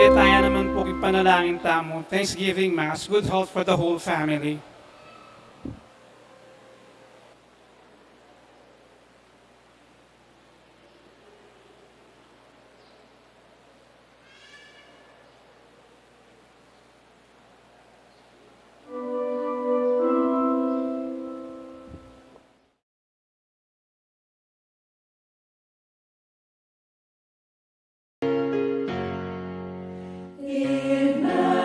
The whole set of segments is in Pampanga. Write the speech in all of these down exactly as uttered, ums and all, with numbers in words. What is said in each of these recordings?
Tamu naman po, ipanalangin tamu. Thanksgiving Mass, good health for the whole family.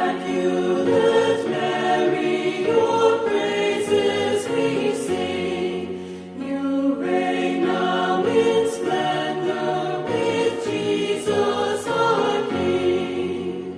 Immaculate Mary, your praises we sing. You reign now in splendor with Jesus our King.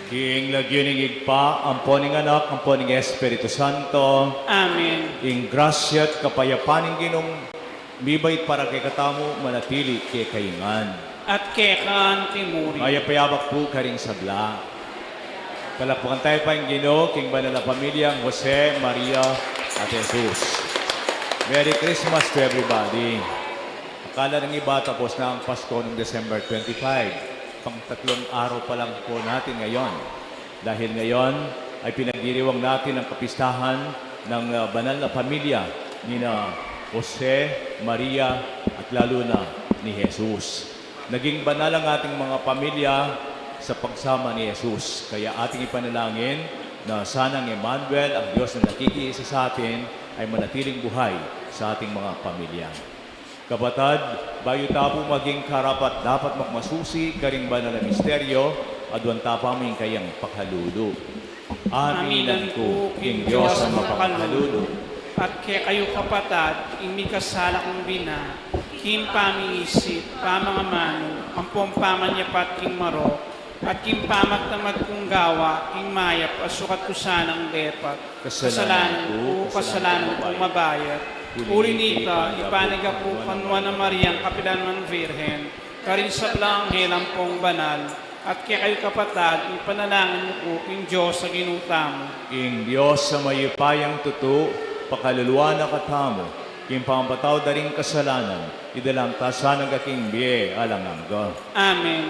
King lagyu ning Ibpa, ampo ning Anak, ampo ning Espiritu Santo. Amen. Ing grasya at kapayapan ning Ginung mibait para kekatamu, manatili kekayu ngan. At keka anti murin. Mayap a abak pu karing sabla. Palakpakan tamu pa ing Ginu king banal a pamilya, Jose, Maria, at Jesus. Merry Christmas to everybody. Akala ng iba, tapos na ang Pasko nung December twenty-five. Pang tatlong araw pa lang po natin ngayon. Dahil ngayon ay pinagdiriwang natin ang kapistahan ng, ah, banal na pamilya nina Jose, Maria, at lalo na ni Jesus. Naging banal ang ating mga pamilya sa pagsama ni Jesus. Kaya ating ipanalangin na sana ang Emmanuel, ang Diyos na nakikiisa sa atin, ay manatiling buhay sa ating mga pamilya. Kapatad, bayu ta pu maging karapat-dapat makasusi karing banal a misteryo, aduan ta pa mu ing kayang pakalulu. Aminan ku king Dios a mapakalulu, at kekayu, kapatad, ing mikasala kung bina, king pamiisip, pamangamanu, ampong pamanyapat king marok, at king pamagdamag kung gawa, king mayap a sukat ku sanang depat. Kasalanan ku, kasalanan kung mabayat. Uli nita, ipanigap ku kang Nuan a Mariang kapilan man Virgen, Karing sablang anghel ampong banal, at kekayu kapatad, ipanalangin yu ku king Dios a Ginu tamu. Ing Dios a mayupayang tutu, pakaluluan na katamu, king pamapatawad da ring kasalanan, idala na katamu king bie alang angga. Amen.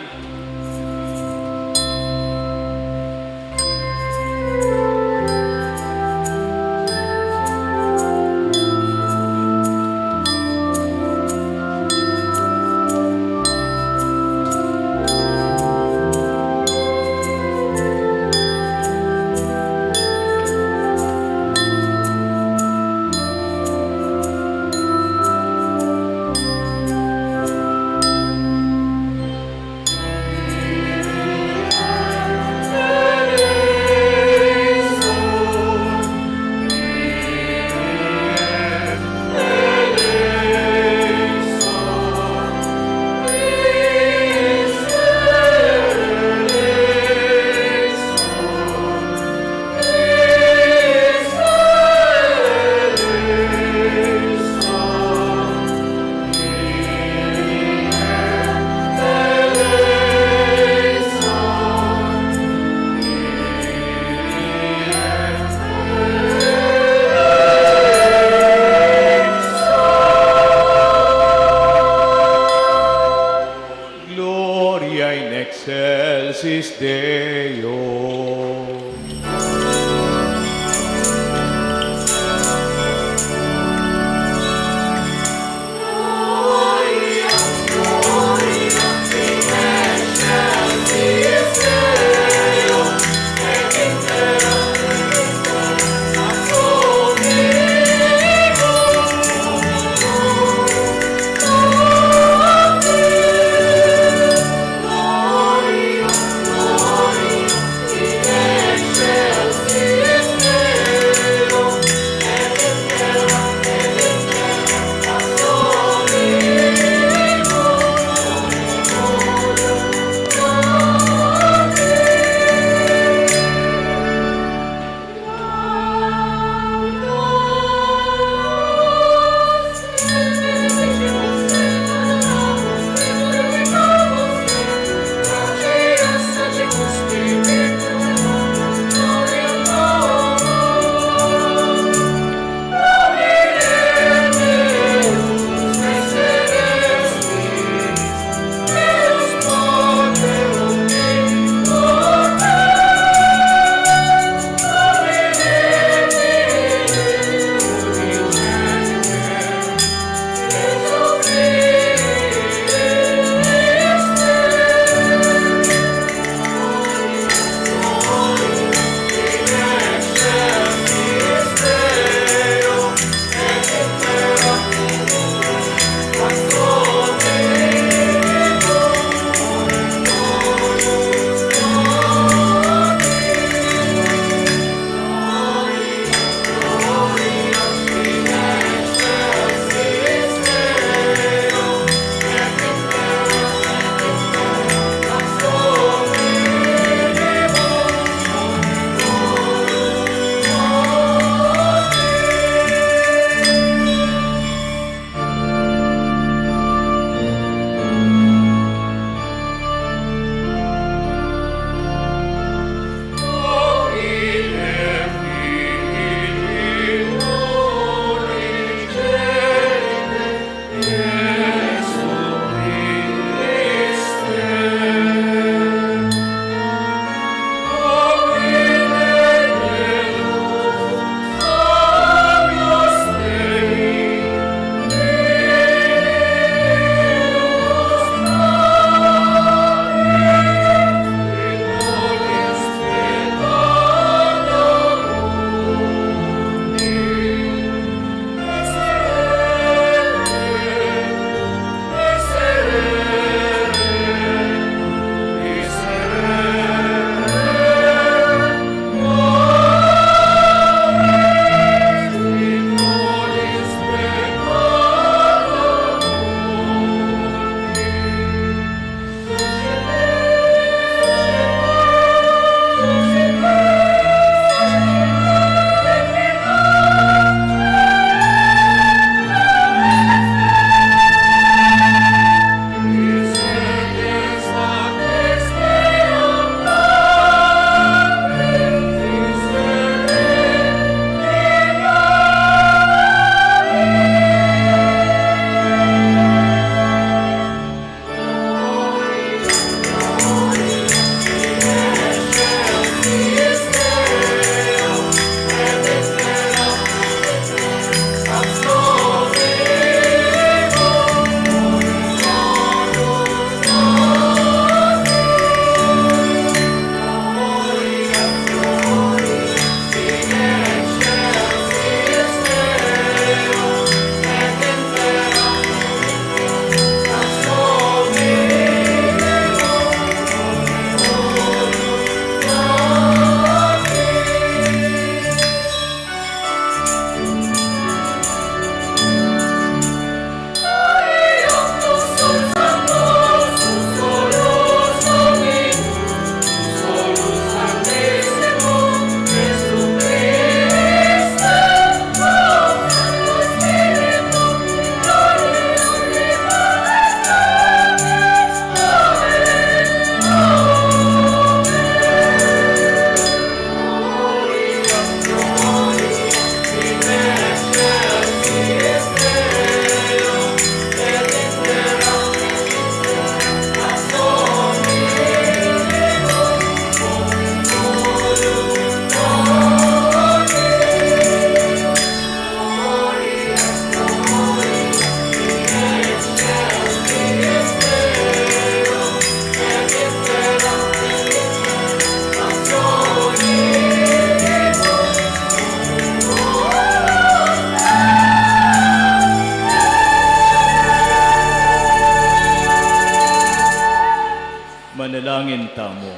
Tamu.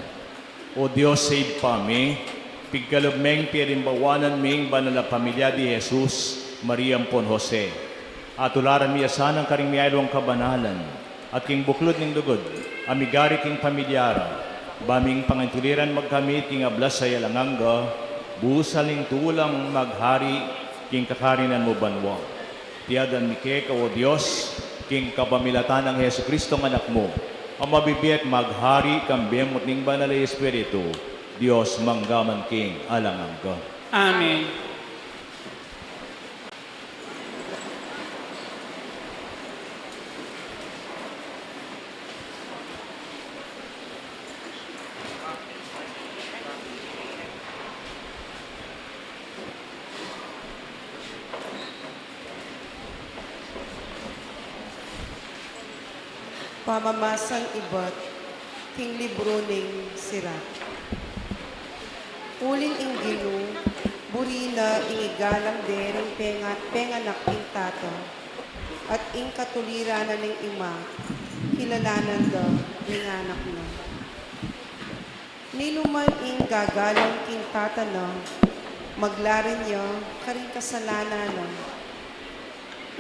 O Dios, Ibpa mi, pigkalub meng pialimbawanan mi ing banal a pamilya di Jesus, Maria ampon Jose. Atularan mi ya sana karing miyayaliwang kabanalan, at king buklud ning lugud, a migari king pamilya ra, ba ming pangintuliran magkamit king ablas a alang angga, busal ning tulang maghari king kakarinan mu banua. Iti aduan mi keka, o Dios, king kapamilatan nang Jesucristo a Anak mu, a mabibie at maghari kambe mu ning Banal a Espiritu, Dios mangga man king alang angga. Amen. Pamamasang ibat king libru ning Sirat. Uling ing Ginu, buri na ing igalang de ring penga-, penganak king tata, at ing katuliran na ning ima, kilalanan da ring anak na. Ninuman ing gagalang king tata na, maglarin ya karing kasalanan na.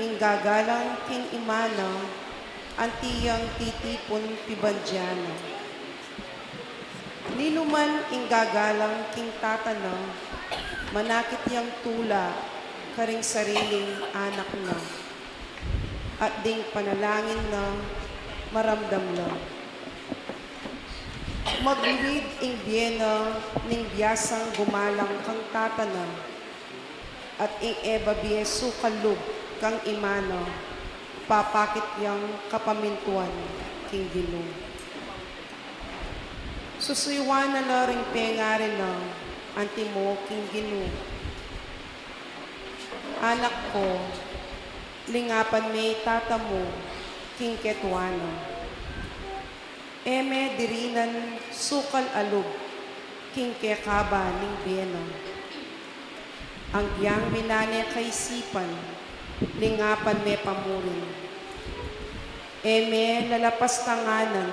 Ing gagalang king ima na, anti yang titipun pibandian na. Ninuman ing gagalang king tata na, manakit yang tula karing sariling anak na. At ding panalangin na, maramdam la. Magluid ing bie na ning biasang gumalang kang tata na, at ing e babie sukal lub kang ima na, papakit yang kapamintuan king Ginu. Susuyuan na la ring pengari na antimo king Ginu. Anak ku, lingapan me i tata mu king ketuan na. E me dirinan sukal a lub king kekaba ning bie na. Agyang minane kaisipan, lingapan me pamurin. E me lalapastanganan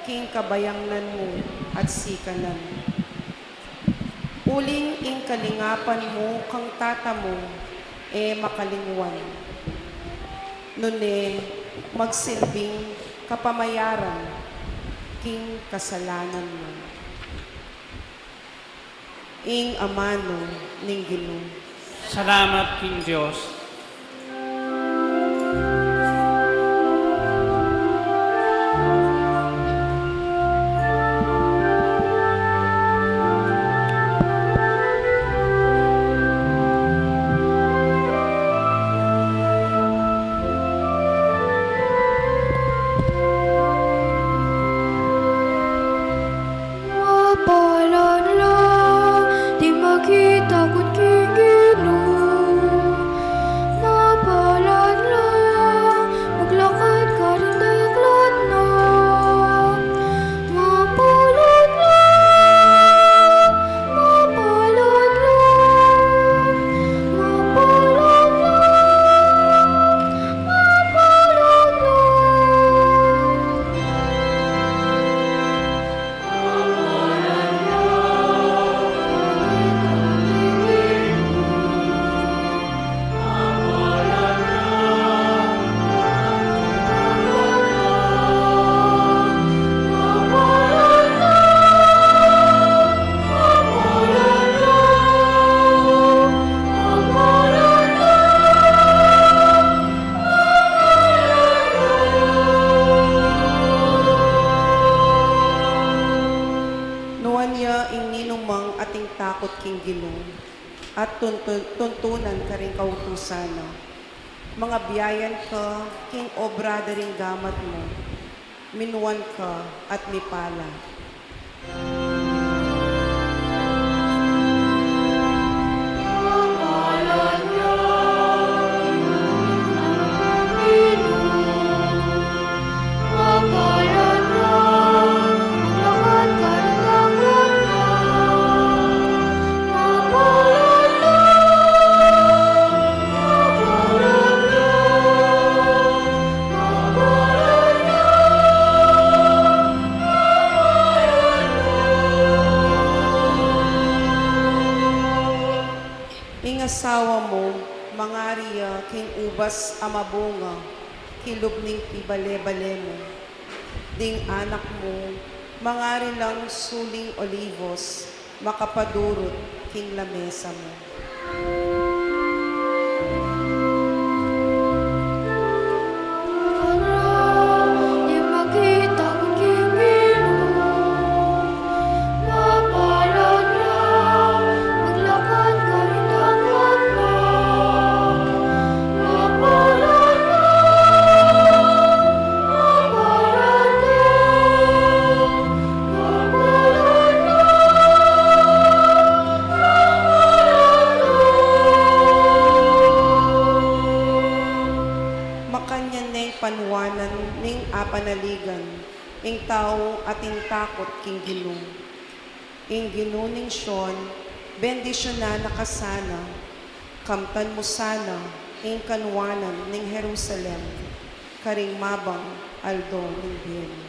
king kabayangnan mu at sikanan. Uling ing kalingapan mu kang tata mu e makalingwan, nune magsilbing kapamayaran king kasalanan mu. Ing amanu ning Ginu. Salamat king Dios. Mapalad la ding makitakut king Ginu. Mapalad la maglakad karing daklat na. Mapalad la, mapalad la, mapalad la, mapalad la. Nuan ya ing ninumang ating takut king Ginu, at tuntun-, tuntunan karing kautusan na. Mangabiayan ka king obra da ring gamat mu, minuan ka at mipala. Ing asawa mu, mangari ya king ubas a mabunga, kilub ning pibale-bale mu. Ding anak mu, mangari lang suling olibos, makapadurut king lamesa mu. Makanyan neng panuanan ning apanaligan, ing tau atin takut king Ginu. Ing Ginu ning Sion, bendisyunan na ka sana, kamtan mu sana ing kanuanan ning Jerusalem, karing mabang aldo ning bie mu.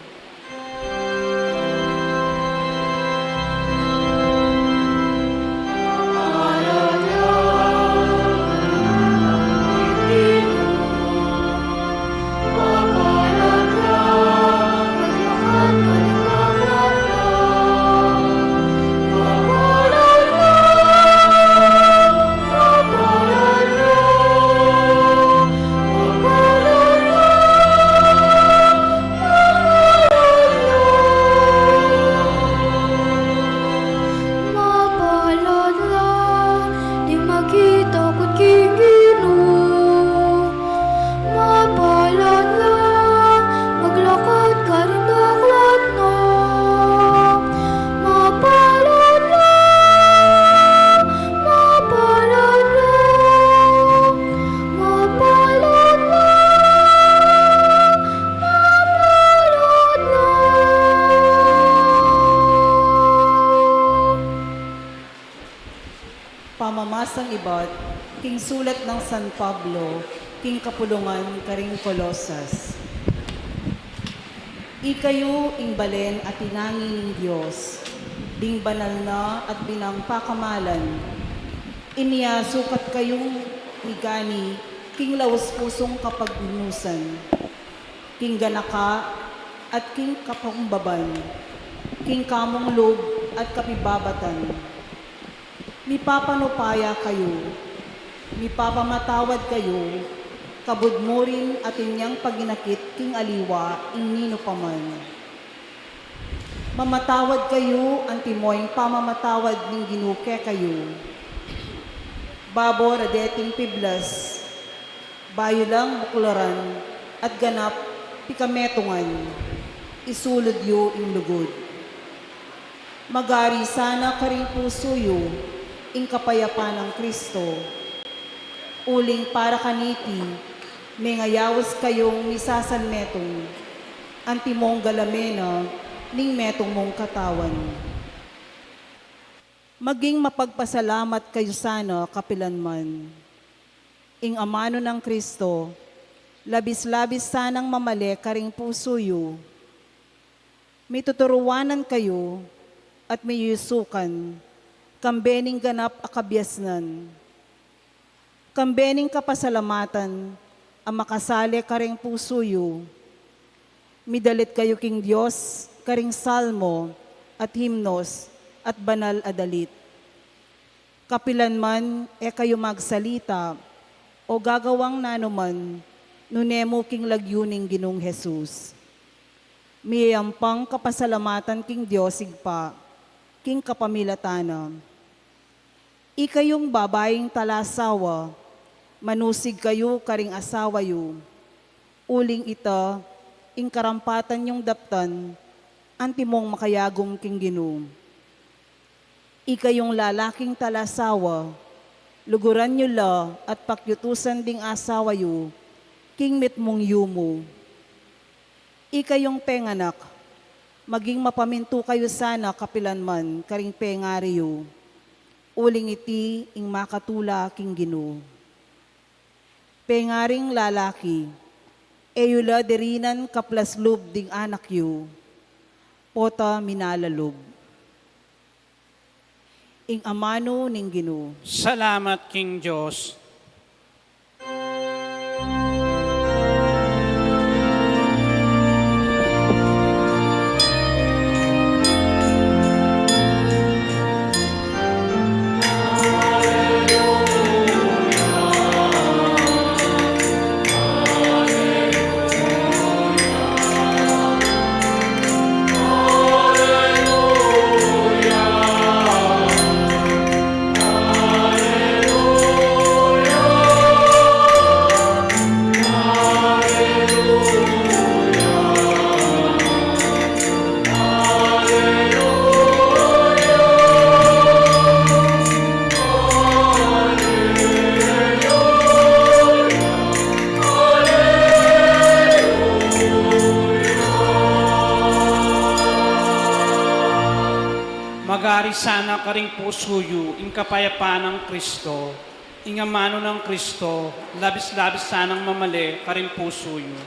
Mapalad la ding makitakut king Ginu. Mapalad la maglakad karing daklat na. Mapalad la, mapalad la, mapalad la, mapalad la. Pamamasang ibat king sulat nang San Pablo king kapulungan karing Colosas. Ikayu ing balen a tinangi ning Dios, ding banal na at binang pakamalan. Inya sukat kayu ngeni king laus pusung kapagnusan, king ganaka at king kapakumbaban, king kamung lub at kapibabatan. Mipapanupaya kayu, mipapamatawad kayu, kabud mu rin atin yang paginakit king aliwa ing ninu pa man. Mamatawad kayu antimo ing pamamatawad ning Ginu kekayu. Babo ra deting piblas, bayu lang buklaran at ganap pikametungan, isulud yu ing lugud. Magari sana karing pusu yu ing kapayapan nang Kristo. Uling para kaniti, mengayaus kayung misasanmetung, antimong galamen na ning metung mung katawan. Maging mapagpasalamat kayu sana kapilanman. Ing amanu nang Kristo, labis-labis sanang mamale karing pusu yu. Mituturuanan kayu at miyuyusukan, kambe ning ganap a kabiasnan, kambe ning kapasalamatan a makasale karing pusu yu. Midalit kayu king Dios karing salmo at himnos at banal a dalit. Kapilanman e kayu magsalita o gagawang nanuman nune mu king lagyu ning Ginung Jesus. Miyayampang kapasalamatan king Dios Ibpa king kapamilatan na. Ikayung babaing talasawa, manusig kayu karing asawa yu, uling ita ing karampatan yung daptan antimong makayagum king Ginu. Ikayung lalaking talasawa, luguran yu la at pakiutusan ding asawa yu king mitmung yumu. Ikayung penganak, maging mapamintu kayu sana kapilanman karing pengari yu, uling iti ing makatula king Ginu. Pengaring lalaki, e yu la dirinan kaplas lub ding anak yu, pota minala lub. Ing amanu ning Ginu. Salamat king Dios. Magari sana karing pusu yu ing kapayapan nang Kristo. Ing amanu nang Kristo, labis-labis sanang mamale karing pusu yu.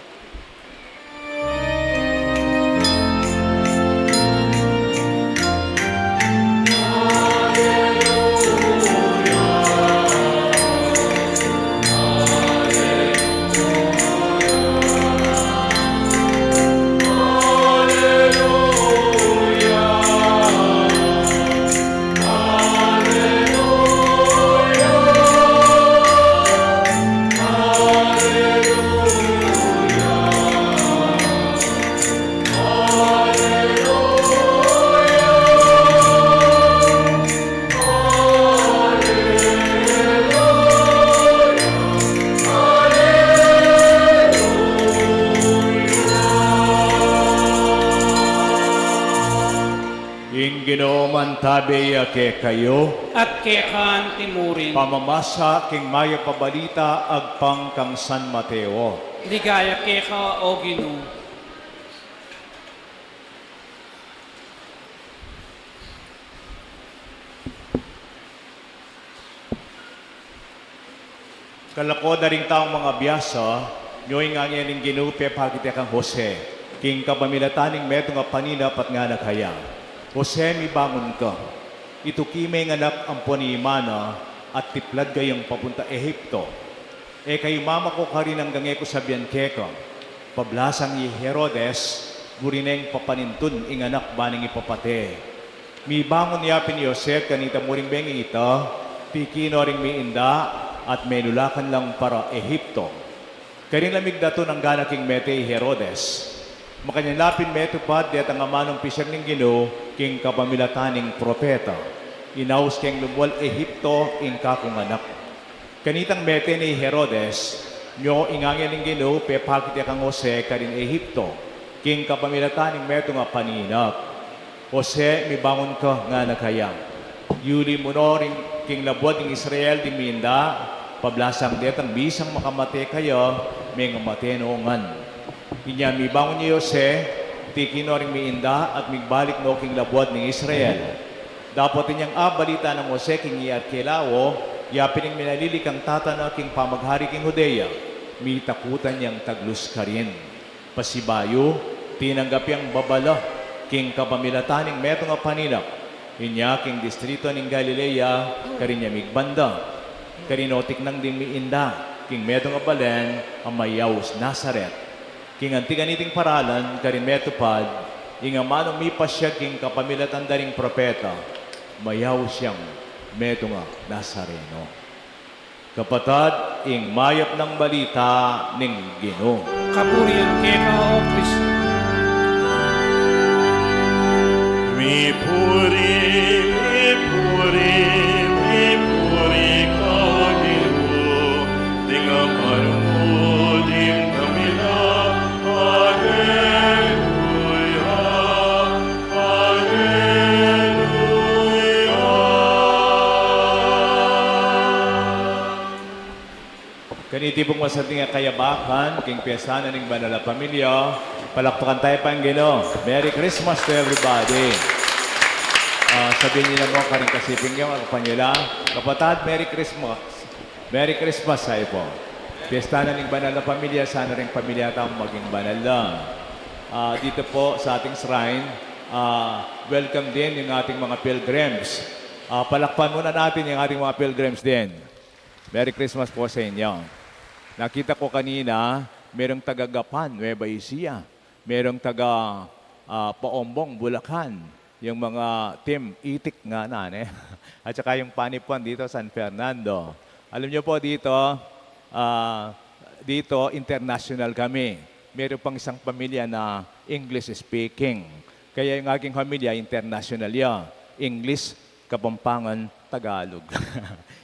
Ing Ginu mantabe ya kekayu. At keka antimurin. Pamamasa king mayap a balita agpang kang San Mateo. Ligaya keka, O Ginu. Kalako da ring taung mangabiasa, nyo ing angel ning Ginu pepakit ya kang Jose, king kapamilatan ning metung a paninap at ngana kaya, Jose, mibangun ka. Ituki me ing anak ampon ing ima na, at tiplad kayung papunta Egipto. E kayu mamako karin anggang e ku sabian keka, pablasang i Herodes, buri neng papanintun ing anak ba neng ipapate. Mibangun ya pin i Jose at kanita mu ring benging ita, tiki no ring mi inda, at menulakan lang para Egipto. Karin la migdatun anggana king mete i Herodes. Makanyan la pin metupad detang amanung pisyag ning Ginu king kapamilatan ning propeta. Inaus keng lumual Egipto ing kakung anak. Kanitang mete ne i Herodes, nyo ing angel ning Ginu pepakit ya kang Jose karin Egipto, king kapamilatan ning metung a paninap. Jose, mibangun ka, ngana kaya. Yuli mu no ring king labuad ning Israel ding mi inda, pablasang detang bisang makamate kaya, mengamate no ngan. Inya mibangun ya i Jose, tiki no ring mi inda at migbalik no king labuad ning Israel. Dapot inyang abalita nang Jose king i Arkelao, ya pin ing minalilikang tata na king pamaghari king Judea, mitakutan yang taglus karin. Pasibayu, tinanggap yang babala king kapamilatan ning metung a paninap. Inya king distrito ning Galilea, karin ya migbanda. Karin no tiknang ding mi inda king metung a balen a mayaus Nazaret. King anti kaniting paralan, karin metupad ing amanung mipasyag king kapamilatan da ring propeta, mayaus yang metung a Nazareno. Kapatad, ing mayap nang balita ning Ginu. Kapurian keka, O Kristo. Mipuri, mipuri, mipuri ka, Ginu, ding amanu mu ding damila. Aleluya, aleluya. Kaniti pung masanting a kayabakan king piyesta na ning banal a pamilya, palakpakan tayu pa ing Ginu. Merry Christmas to everybody. Ah, sabian yu naman karing kasiping yu, kapanyula, kapatad, Merry Christmas. Merry Christmas, sayu pu. Piyesta na ning banal a pamilya, sana ring pamilya tamu maging banal la. Ah, dito po sa ating shrine, ah, welcome din yung ating mga pilgrims. Ah, palakpan muna natin yung ating mga pilgrims din. Merry Christmas po sa inyo. Nakita ko kanina, merong taga Gapan, Nueva Ecija. Merong taga, ah, Paombong, Bulacan. Yung mga team Itik nga na, ne? At saka yung Panipuan dito, San Fernando. Alam niyo po dito, ah, dito international kami. Meron pang isang pamilya na English speaking. Kaya yung aking pamilya international ya. English, Kapampangan, Tagalog.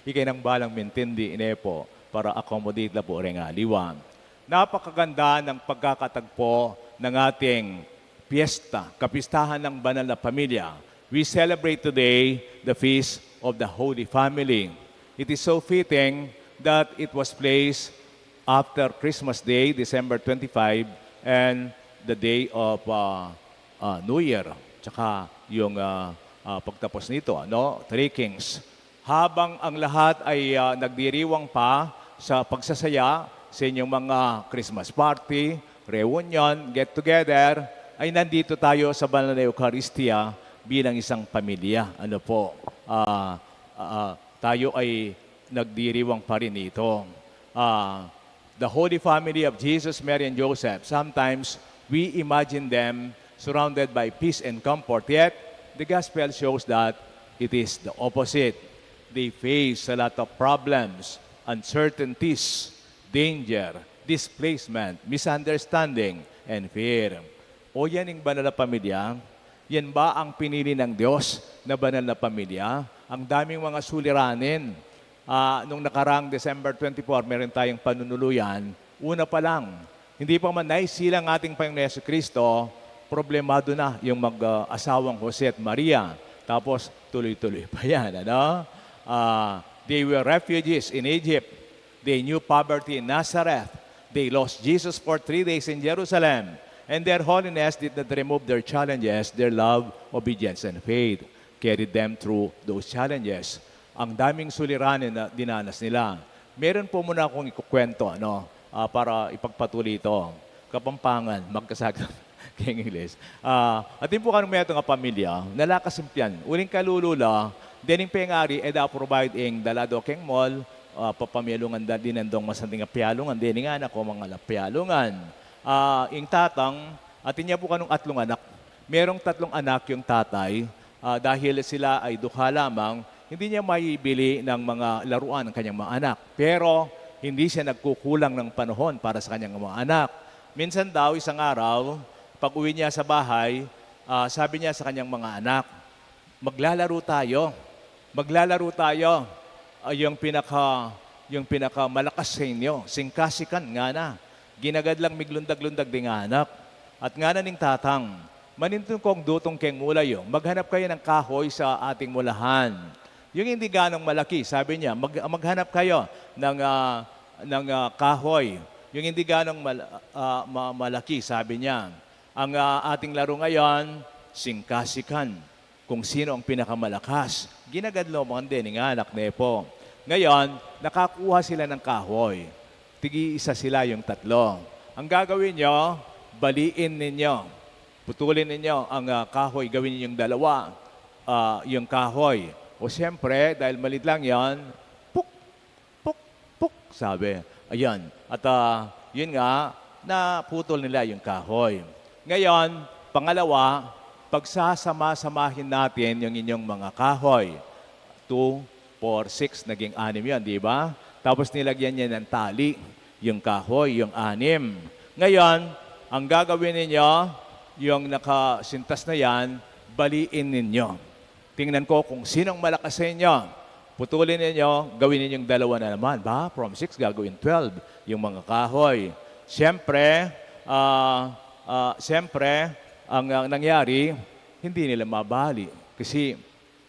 Ikay nang balang mintindi, ine po, para accommodate la po ring aliwa. Napakaganda ng pagkakatagpo ng ating piyesta, kapistahan ng banal na pamilya. We celebrate today the feast of the Holy Family. It is so fitting that it was placed after Christmas Day, December twenty-five, and the day of, uh, uh, New Year, tsaka yung, uh, uh, pagtapos nito, ano, Three Kings. Habang ang lahat ay, ah, nagdiriwang pa sa pagsasaya sa inyong mga Christmas party, reunion, get together, ay nandito tayo sa banal na Eucharistia bilang isang pamilya. Ano po, ah, ah, tayo ay nagdiriwang pa rin dito. Ah, the Holy Family of Jesus, Mary, and Joseph, sometimes we imagine them surrounded by peace and comfort. Yet, the Gospel shows that it is the opposite. They face a lot of problems, uncertainties, danger, displacement, misunderstanding, and fear. O yan ang banal na pamilya? Yan ba ang pinili ng Diyos na banal na pamilya? Ang daming mga suliranin. Ah, nung nakaraang December twenty-four, meron tayong panunuluyan. Una pa lang, hindi pa man naisilang ating Panginoon Yesu Kristo, problemado na yung mag-asawang Jose at Maria. Tapos, tuloy-tuloy pa yan, ano? Ah, they were refugees in Egypt. They knew poverty in Nazareth. They lost Jesus for three days in Jerusalem. And their holiness did not remove their challenges, their love, obedience, and faith carried them through those challenges. Ang daming suliranin na dinanas nila. Meron po muna akong ikukwento, ano, ah, para ipagpatuloy ito. Kapampangan, magkasagap keng Ingles. Ah, atin pu kanung metung a pamilya, nalakas impian. Uling kalulu la, dening pengari, e da provide ing dala do keng mall, ah, papamialungan da, dinan dong masanting a pialungan, dening anak ko, mangalap pialungan. Ah, ing tatang, atin ya pu kanung atlung anak. Merong tatlong anak yung tatay, ah, dahil sila ay dukha lamang, hindi niya maibili ng mga laruan ang kanyang mga anak. Pero hindi siya nagkukulang ng panahon para sa kanyang mga anak. Minsan daw, isang araw, pag-uwi niya sa bahay, ah, sabi niya sa kanyang mga anak, "Maglalaro tayo. Maglalaro tayo." Ay, yung pinaka, yung pinakamalakas sa inyo, singkasikan, ngana. Ginagad lang miglundag-lundag ding anak. At ngana ning tatang, "Manintun kong dutung keng mula yu, maghanap kayo ng kahoy sa ating mulahan. Yung hindi ganong malaki," sabi niya, "mag-, maghanap kayo ng, ah, ng, ah, kahoy. Yung hindi ganong mal-, ah, ma-, malaki," sabi niya. "Ang, ah, ating laro ngayon, singkasikan. Kung sino ang pinakamalakas." Ginagad lo man dening anak, ne po. Ngayon, nakakuha sila ng kahoy. Tigi-isa sila yung tatlo. Ang gagawin nyo, baliin ninyo. Putulin ninyo ang, ah, kahoy, gawin ninyong dalawa, ah, yung kahoy. O siyempre, dahil malit lang yon, puk, puk, puk, sabi. Ayan. At, ah, yun nga, naputol nila yung kahoy. Ngayon, pangalawa, pagsasama-samahin natin yung inyong mga kahoy. Two, four, six, naging anim yon, di ba? Tapos nilagyan niya ng tali, yung kahoy, yung anim. Ngayon, ang gagawin ninyo, yung nakasintas na yan, baliin ninyo. Tingnan ko kung sinong malakas sa inyo. Putulin ninyo, gawin ninyong dalawa na naman. Ba, from six gagawin twelve yung mga kahoy. Siyempre, ah, ah, siyempre, ang, ang nangyari, hindi nila mabali. Kasi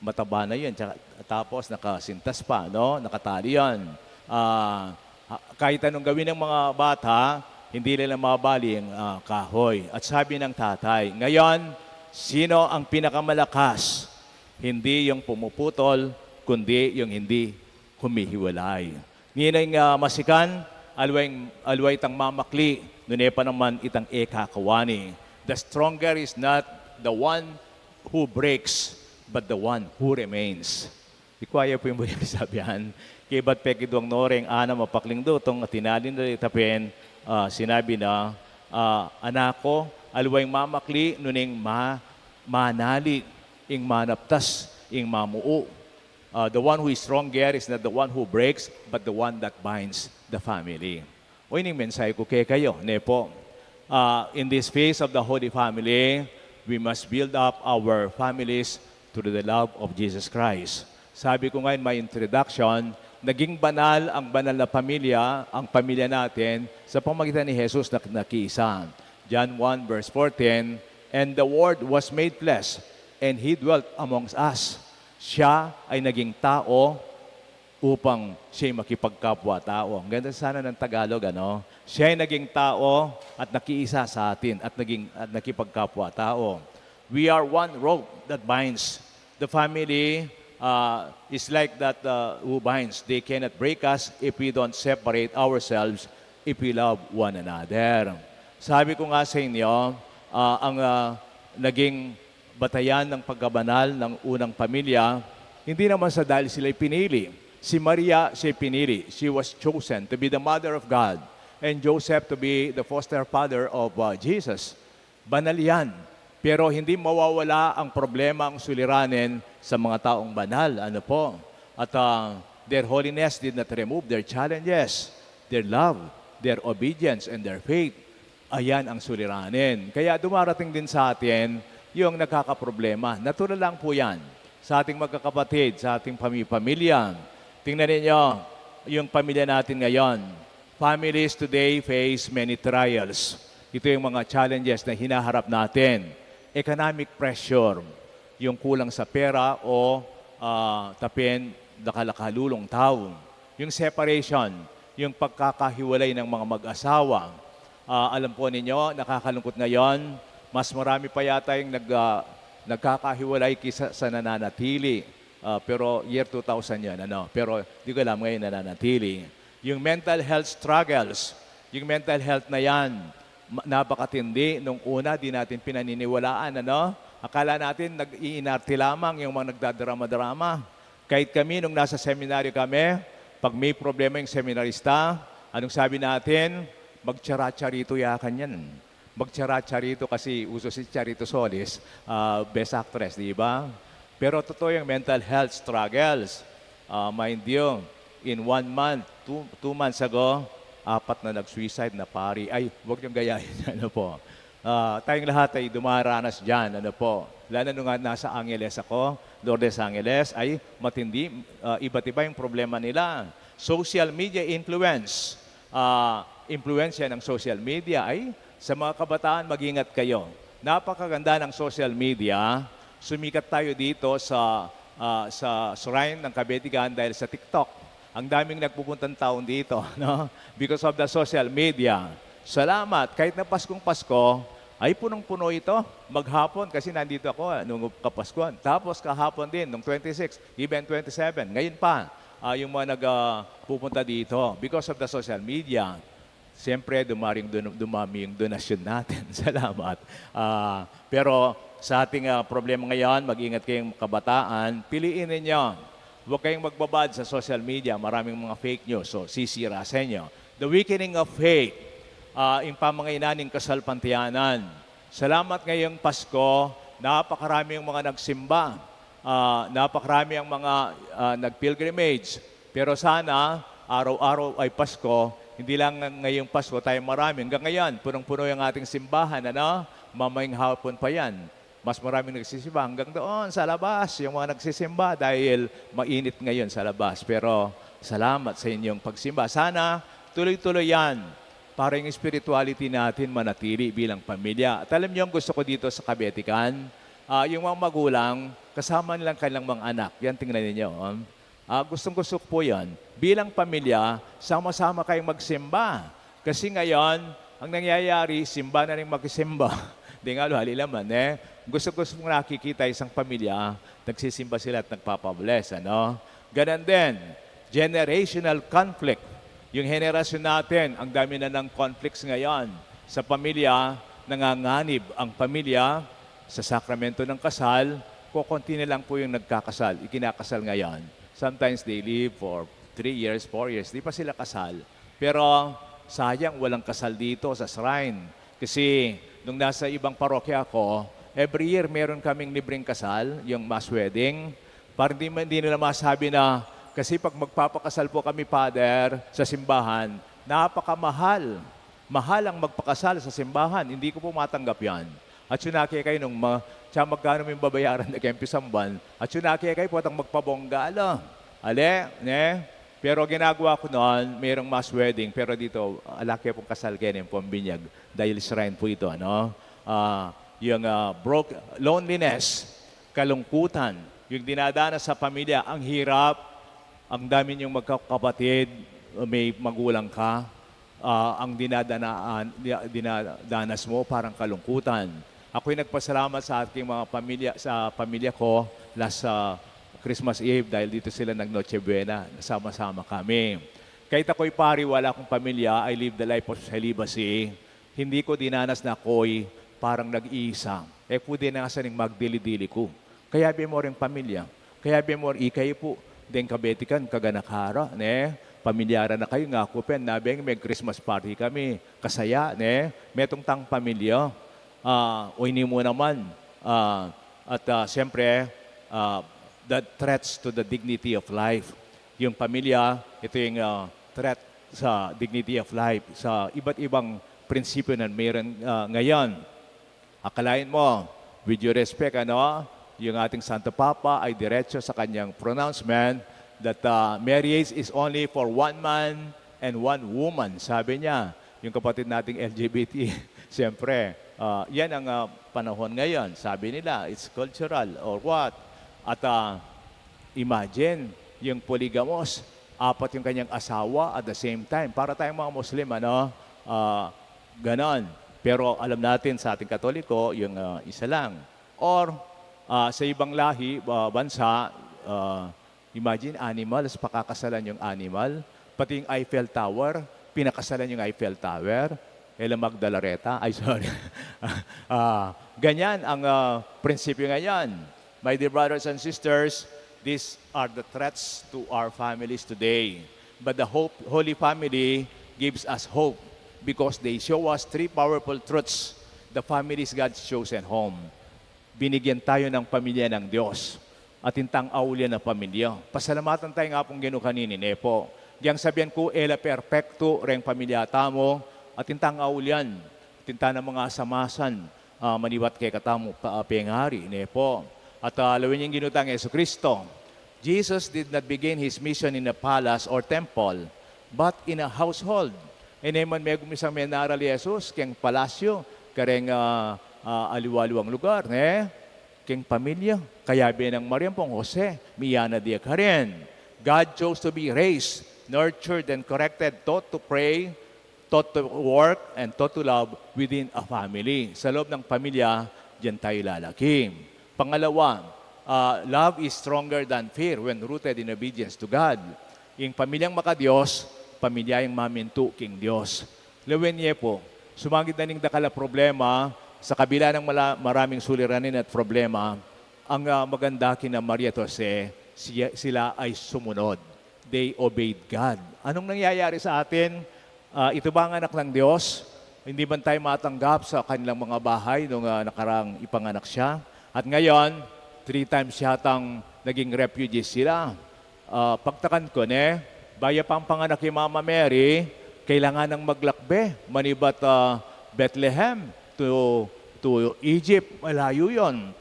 mataba na yun. Tsaka, tapos nakasintas pa, no? Nakatali yun. Ah, ha-, kahit anong gawin ng mga bata, hindi nila mabali ang, ah, kahoy. At sabi ng tatay, "Ngayon, sino ang pinakamalakas? Hindi yung pumuputol, kundi yung hindi humihiwalay." Ngening, ah, masikan, alway, alway itang mamakli, nune pa naman itang e kakawani. The stronger is not the one who breaks, but the one who remains. Kuya pu ing buri sabian, kaybat pekidwang no reng anam a pakling dutong atin na linali tapin, ah, sinabi na, ah, "Anak ku, aliwa ing mamakli nune ing ma-, manali, ing manaptas, ing mamuu. Ah, the one who is stronger is not the one who breaks, but the one that binds the family." O, ini ing mensahe ku kekayu, ne pu? Ah, in this phase of the Holy Family, we must build up our families through the love of Jesus Christ. Sabi ku nga in my introduction, naging banal ang banal na pamilya, ang pamilya natin, sa pamagitan ni Jesus na nakiisa. John one verse fourteen, "And the Word was made flesh, and He dwelt amongst us." Siya ay naging tao upang siya'y makipagkapwa-tao. Ang ganda sana ng Tagalog, ano? Siya'y naging tao at nakiisa sa atin at naging, at nakipagkapwa-tao. We are one rope that binds. The family, uh, is like that, uh, who binds. They cannot break us if we don't separate ourselves, if we love one another. Sabi ku nga sa inyo, ah, ang, ah, naging batayan ng pagkabanal ng unang pamilya, hindi naman sa dahil sila'y pinili. Si Maria, siya'y pinili. She was chosen to be the mother of God, and Joseph to be the foster father of, uh, Jesus. Banal yan. Pero hindi mawawala ang problema, ang suliranin sa mga taong banal. Ano po? At, ah, their holiness did not remove their challenges, their love, their obedience, and their faith. Ayan ang suliranin. Kaya dumarating din sa atin yung nagkakaproblema. Natural lang po yan sa ating magkakapatid, sa ating pami-, pamilya. Tingnan ninyo yung pamilya natin ngayon. Families today face many trials. Ito yung mga challenges na hinaharap natin. Economic pressure, yung kulang sa pera o, ah, tapin, dakal a kalulung tau. Yung separation, yung pagkakahiwalay ng mga mag-asawa. Ah, alam po ninyo, nakakalungkot ngayon, mas marami pa yata yung nag-, ah, nagkakahiwalay kisa sa nananatili. Ah, pero year two thousand yun, ano? Pero di ko alam ngayon nananatili. Yung mental health struggles, yung mental health na yan, ma-, napakatindi. Nung una, di natin pinaniniwalaan, ano? Akala natin nag-iinarte lamang yung mga nagdadrama-drama. Kahit kami, nung nasa seminaryo kami, pag may problema yung seminarista, anong sabi natin? Magtsara-charito ya kanyan. Magtsara-charito kasi uso si Charito Solis, ah, best actress, di ba? Pero totoo yung mental health struggles. Ah, mind you, in one month, two, two months ago, apat na nag-suicide na pari. Ay, huwag niyong gayahin, ano po. Ah, tayong lahat ay dumaranas diyan, ano po. Lalo nung nga nasa Angeles ako, Lourdes, Angeles, ay matindi, ah, iba't iba yung problema nila. Social media influence, ah, impluwensya ng social media. Ay, sa mga kabataan, mag-ingat kayo. Napakaganda ng social media. Sumikat tayo dito sa, ah, sa shrine ng Kabetigan dahil sa TikTok. Ang daming nagpupuntang taon dito, no? Because of the social media. Salamat. Kahit na Paskong Pasko, ay punong-puno ito. Maghapon, kasi nandito ako, ah, nung Kapaskuhan. Tapos kahapon din, nung twenty-six, even twenty-seven. Ngayon pa, ah, yung mga nag, ah, pupunta dito because of the social media. Siyempre, dumaring, dun-, dumami yung donasyon natin. Salamat. Ah, pero sa ating, ah, problema ngayon, mag-ingat kayong kabataan, piliin ninyo. Huwag kayong magbabad sa social media. Maraming mga fake news. So, sisira sa inyo. The weakening of faith. Ah, yung pamangainan ng kasalpantayanan. Salamat ngayong Pasko, napakarami yung mga nagsimba. Ah, napakarami ang mga, ah, nag-pilgrimage. Pero sana, araw-araw ay Pasko, hindi lang ng-, ngayong Pasko tayo marami. Hanggang ngayon, punong-puno yung ating simbahan, ano? Mamayang hapon pa yan. Mas maraming nagsisimba hanggang doon sa labas, yung mga nagsisimba dahil mainit ngayon sa labas. Pero salamat sa inyong pagsimba. Sana tuloy-tuloy yan para yung spirituality natin manatili bilang pamilya. At alam niyo, ang gusto ko dito sa Kabetikan, ah, yung mga magulang, kasama nilang kanilang mga anak. Yan, tingnan ninyo, oh. Ah, gustong-gusto ko po yan. Bilang pamilya, sama-sama kayong magsimba. Kasi ngayon, ang nangyayari, simba na rin makisimba. Di nga, hali naman, eh. Gusto-gusto kong nakikita isang pamilya, nagsisimba sila at nagpapabless, ano? Ganon din, generational conflict. Yung henerasyon natin, ang dami na ng conflicts ngayon. Sa pamilya, nanganganib ang pamilya, sa sakramento ng kasal, kokonti na lang po yung nagkakasal, ikinakasal ngayon. Sometimes they live for three years, four years, di pa sila kasal. Pero sayang, walang kasal dito sa shrine. Kasi nung nasa ibang parokya ako, every year meron kaming libreng kasal, yung mass wedding. Para hindi, hindi nila masabi na, kasi pag magpapakasal po kami, Father, sa simbahan, napakamahal. Mahal ang magpakasal sa simbahan. Hindi ko po matanggap yan. At yun na kaya kayo nung ma, tsaka magkano yung babayaran na kayong pisamban. At yun na kaya kayo po itang magpabongga, ala. Ale, ne? Pero ginagawa ko noon, mayroong mass wedding. Pero dito, ala kaya pong kasal kayo ng pambinyag. Dahil shrine po ito, ano? Ah, yung ah, broke, loneliness, kalungkutan, yung dinadanas sa pamilya, ang hirap, ang dami niyong magkakapatid, may magulang ka, ah, ang dinadana-, di-, dinadanas mo parang kalungkutan. Ako'y nagpasalamat sa aking mga pamilya, sa pamilya ko, last sa Christmas Eve, dahil dito sila nag Noche Buena, sama-sama kami. Kahit ako'y pari, wala akong pamilya, I live the life of celibacy. Hindi ko dinanas na ako'y parang nag-iisa. E ku dinanas ning magdili-dili ku. Kaya be mo ring pamilya. Kaya be mo ikayu pu, deng kabetikan, kaganakara, ne? Pamilyara na kayu, ngaku pen, nabeng mag-Christmas party kami. Kasaya, ne? Metung tang pamilya. Ah, o ini mu naman. Ah, at ah, siyempre, ah, the threats to the dignity of life. Yung pamilya, ito yung ah, threat sa dignity of life, sa iba't ibang prinsipyo na mayroon ah, ngayon. Akalain mo, with your respect, ano, yung ating Santo Papa ay diretso sa kanyang pronouncement that ah, marriage is only for one man and one woman, sabi niya. Yung kapatid nating L G B T, siyempre, ah, yan ang ah, panahon ngayon. Sabi nila, it's cultural or what. At ah, imagine, yung polygamous, apat yung kanyang asawa at the same time. Para tayong mga Muslim, ano, ah, ganon. Pero alam natin sa ating Katoliko, yung ah, isa lang. Or ah, sa ibang lahi, ah, bansa, ah, imagine animals, pakakasalan yung animal. Pati yung Eiffel Tower, pinakasalan yung Eiffel Tower. Ella Magdalareta, ay, sorry. Ah, ganyan ang ah, prinsipyo ngayon. My dear brothers and sisters, these are the threats to our families today. But the Hope, Holy Family gives us hope because they show us three powerful truths. The family is God's chosen home. Binigyan tayo ng pamilya ng Diyos. At intang aulian na pamilya. Pasalamatan tayo nga pung Ginu kanini, ne po. Diyang sabian ku, ela perpektu reng pamilya tamu, at intang aulian, at inta na mga samasan, ah, manibat kekatamu, pa, ah, pengari, ne po. At ah, lawen yang Ginu tang Jesucristo, Jesus did not begin his mission in a palace or temple, but in a household. E ne man megumisang menaral i Jesus keng palasyo, kareng ah, ah, aliwa-aliwang lugar, ne? Keng pamilya. Kaya be nang Maria ampong Jose, miyana dia karin. God chose to be raised, nurtured, and corrected, taught to pray, taught to work, and taught to love within a family. Sa loob ng pamilya, diyan tayo lalaki. Pangalawa, ah, love is stronger than fear when rooted in obedience to God. Ing pamilyang maka-Diyos, pamilya yang mamintu king Diyos. Lawen ye po, sumagid na ning dakal a problema, sa kabila ng mala-, maraming suliranin at problema, ang ah, maganda kina Maria at Jose, siya, sila ay sumunod. They obeyed God. Anong nangyayari sa atin? Ah, ito ba ang anak ng Diyos? Hindi man tayo matanggap sa kanilang mga bahay nung ah, nakarang ipanganak siya? At ngayon, three times yatang naging refugees sila. Ah, pagtakan ko, ne? Baya pang panganak i Mama Mary, kailangan nang maglakbe, manibat ah, Bethlehem to, to Egypt, malayo yon.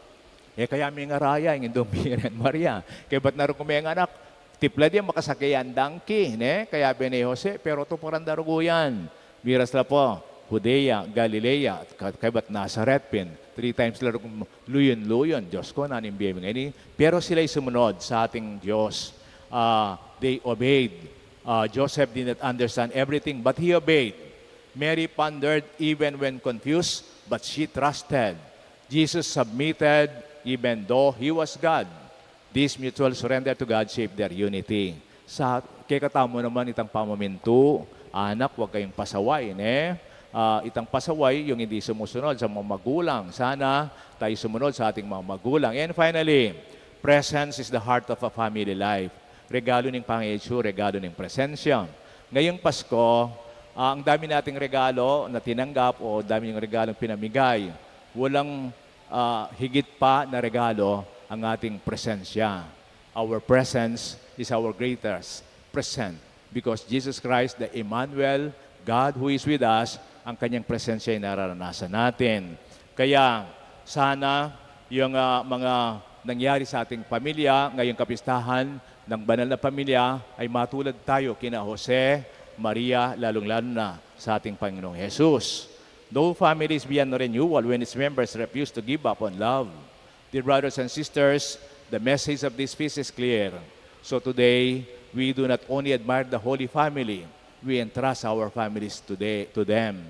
E kaya mengaraya ing Indung Birhen Maria. Kaybat na rugyan menganak, tiplad yang makasakyan donkey, ne? Kaya bene Jose, pero tuparan da ruguyan. Miras la po, Judea, Galilea, at ka-, kaybat Nazaret pin. Three times la rugyan luyun-luyun. Diyos ko, nanimbiye mi ngeni. Pero sila'y sumunod sa ating Diyos. Ah, they obeyed. Ah, Joseph did not understand everything, but he obeyed. Mary pondered even when confused, but she trusted. Jesus submitted even though he was God. This mutual surrender to God shaped their unity. Sa kekatamu naman itang pamamintu, anak, huwag kayong pasaway, ne? Ah, itang pasaway, yung hindi sumusunod sa mga magulang. Sana tayo sumunod sa ating mga magulang. And finally, presence is the heart of a family life. Regalo ning pangitsura, regalo ning presensya. Ngayong Pasko, ah, ang dami nating regalo na tinanggap o dami ng regalong pinamigay. Walang, ah, higit pa na regalo ang ating presensya. Our presence is our greatest present because Jesus Christ, the Emmanuel, God who is with us, ang kanyang presensya ay nararanasan natin. Kaya sana yung, ah, mga nangyari sa ating pamilya ngayong kapistahan ng banal na pamilya ay matulad tayo kina Jose, Maria, lalong-lalo na sa ating Panginoong Jesus. No family is beyond renewal when its members refuse to give up on love. Dear brothers and sisters, the message of this feast is clear. So today, we do not only admire the Holy Family, we entrust our families today to them.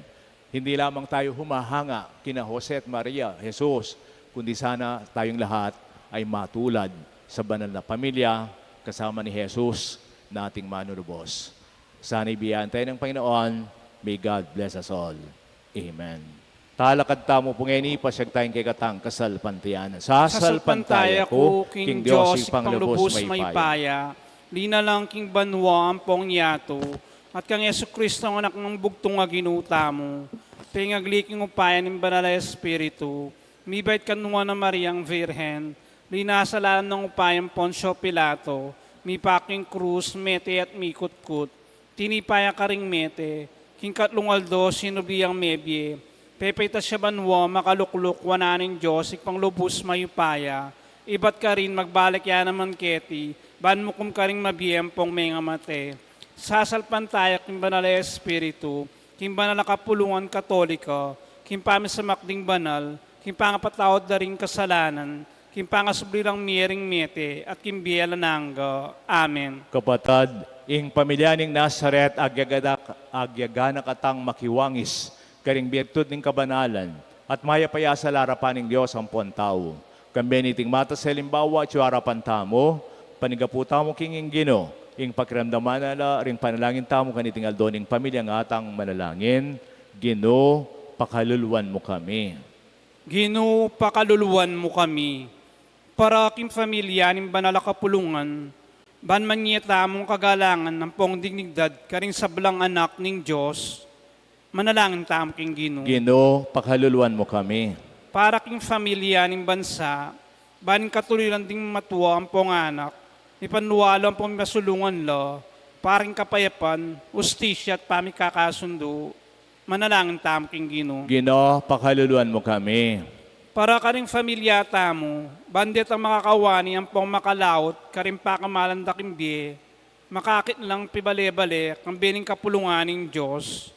Hindi lamang tayo humahanga kina Jose at Maria, Jesus, kundi sana tayong lahat ay matulad sa banal na pamilya kasama ni Jesus na ating manunubos. Sana ibiyaan tayo ng Panginoon. May God bless us all. Amen. Talakad tamu pu ngeni, pasiag tayang kekatang kasalpantayanan. Sasalpantaya ku king Dios, Ibpang lubus mayupaya, linalang king banua ampong yatu, at kang Jesucristo, Anak nang bugtung a Ginu tamu, pengagli king upaya ning Banal a Espiritu, mibait kang Nuan a Mariang Virgen, linasa lalam nang upaya nang Poncio Pilato, mipaku king krus, mete at mikutkut, tinipa ya karing mete, king katlung aldo sinubli yang mebie, pepaitas ya banua, makalukluk wanan ning Dios, Ibpang lubus mayupaya, ibat karin magbalik ya naman keti, ban mukum karing mabie ampong mengamate. Sasalpantaya ku king Banal a Espiritu, king banal a kapulungan Katolika, king pamisamak ding banal, king pangapatawad da ring kasalanan, king pangasubli lang mie ring mete, at king bie alang angga. Amen. Kapatad, ing pamilya ning Nazaret, agyaga na, agyaga na katang makiwangis karing birtud ning kabanalan, at mayap a sala king arapan ning Dios ampon tau. Kambe niting matas a alimbawa, atyu king arapan tamu, panigapu tamu king ing Ginu, ing pakiramdaman na la ring panalangin tamu kaniting aldo ning pamilya, ngatang manalangin. Ginu, pakaluluan mu kami. Ginu, pakaluluan mu kami. Para king pamilya ning banal a kapulungan, ban manye tamung kagalangan ampong dignidad karing sablang anak ning Dios, manalangin tamu king Ginu. Ginu, pakaluluan mu kami. Para king pamilya ning bansa, ban ing katuliran ding matua ampong anak, mipanualu ampong mipasulungan la, para king kapayapan, ustisya at pamikakasundu, manalangin tamu king Ginu. Ginu, pakaluluan mu kami. Para karing pamilya tamu, ban detang makakawani ampong makalaut karing pakamalan da king bie, makakit lang pibale-bale kambe ning kapulungan ning Dios,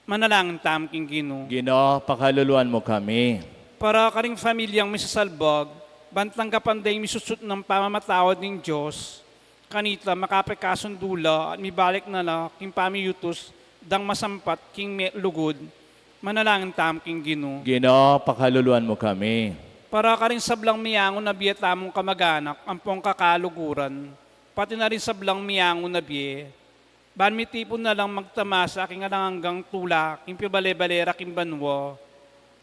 manalangin tamu king Ginu. Ginu, pakaluluan mu kami. Para karing pamilyang misasalbag, ban tanggapan da ing misutsut nang pamamatawad ning Dios, kanita makapagkasundu la at mibalik na la king pamiyutus dang masampat king me-, lugud, manalangin tamu king Ginu. Ginu, pakaluluan mu kami. Para karing sablang miyangun a bie tamung kamag-anak ampong kakaluguran, pati na ring sablang miyangun a bie, ban mitipun na lang magtamasa king alang anggang tula king pibale-bale ra king banua,